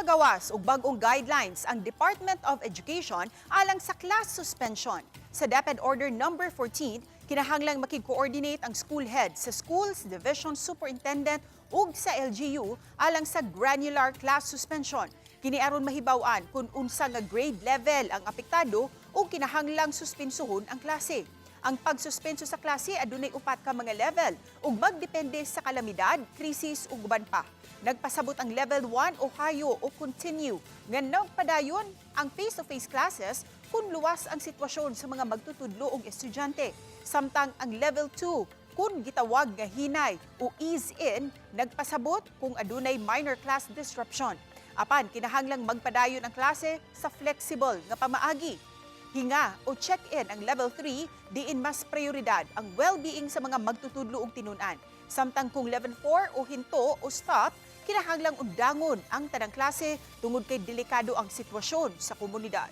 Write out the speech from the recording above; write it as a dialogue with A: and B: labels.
A: Nagpagawas og bag-ong guidelines ang Department of Education alang sa class suspension. Sa DepEd Order number 14, kinahanglang makig-coordinate ang school head sa schools, division superintendent ug sa LGU alang sa granular class suspension. Kini aron mahibaw-an kung unsa nga grade level ang apektado ug kinahanglang suspinsuhon ang klase. Ang pagsuspenso sa klase adunay upat ka mga level ug magdepende sa kalamidad, krisis ug uban pa. Nagpasabot ang level 1 o hayo o continue nga nagpadayon ang face-to-face classes kung luwas ang sitwasyon sa mga magtutudlo ug estudyante. Samtang ang level 2 kung gitawag nga hinay o ease in, nagpasabot kung adunay minor class disruption. Apan kinahanglang magpadayon ang klase sa flexible nga pamaagi. Hinga o check-in ang level 3, diin mas prioridad ang well-being sa mga magtutudlo og tinun-an. Samtang kung level 4 o hinto o stop, kinahanglang undangon ang tanang klase tungod kay delikado ang sitwasyon sa komunidad.